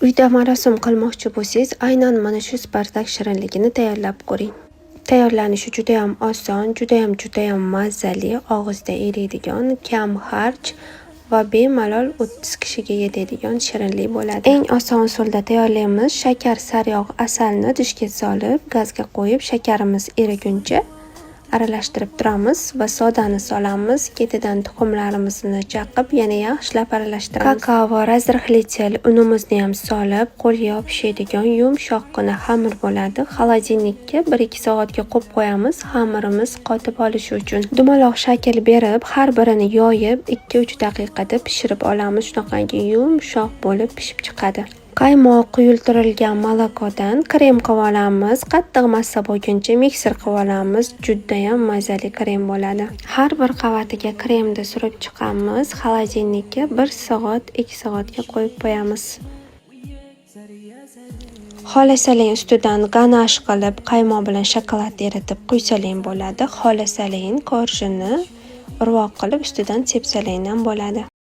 Uyda marosim qilmoqchi bo'lsangiz, aynan mana shu Spartak shirinligini tayyorlab ko'ring. Tayyorlanishi judayam oson, judayam judayam mazali, og'izda eriydigan, kam xarj va bemalol 30 kishiga yetadigan shirinlik bo'ladi. Eng oson usulda tayyorlaymiz. Shakar, sariyog', asalni idishga solib, gazga qo'yib, shakarimiz eriguncha aralashtirib turamiz va sodani solamiz. Ketidan tuxumlarimizni chaqib, yana yaxshilab aralashtiramiz. Kakao, разрыхлитель, unimizni ham solib, qo'lga yopishadigan yumshoqqina xamir bo'ladi. Холодильник ka 1-2 soatga qo'yib qo'yamiz, xamirimiz qotib olishi uchun. Dumaloq shakl berib, har birini yoyib, 2-3 daqiqada pishirib olamiz. Shunaqangi yumshoq bo'lib pishib chiqadi. Qaymoq quyultirilgan молоко dan krem qilib olamiz. Qattiq massa bo'lguncha mikser qilib olamiz. Judayam mazali krem bo'ladi. Har bir qavatiga kremni surib chiqamiz. Холодильник ka 1 soat, 2 soatga qo'yib qo'yamiz. Xohlasalang, ustidan ganash qilib, qaymoq bilan shokolad eritib quysalang bo'ladi. Xohlasalang, коржи ni urvoq qilib ustidan sepsalang ham bo'ladi.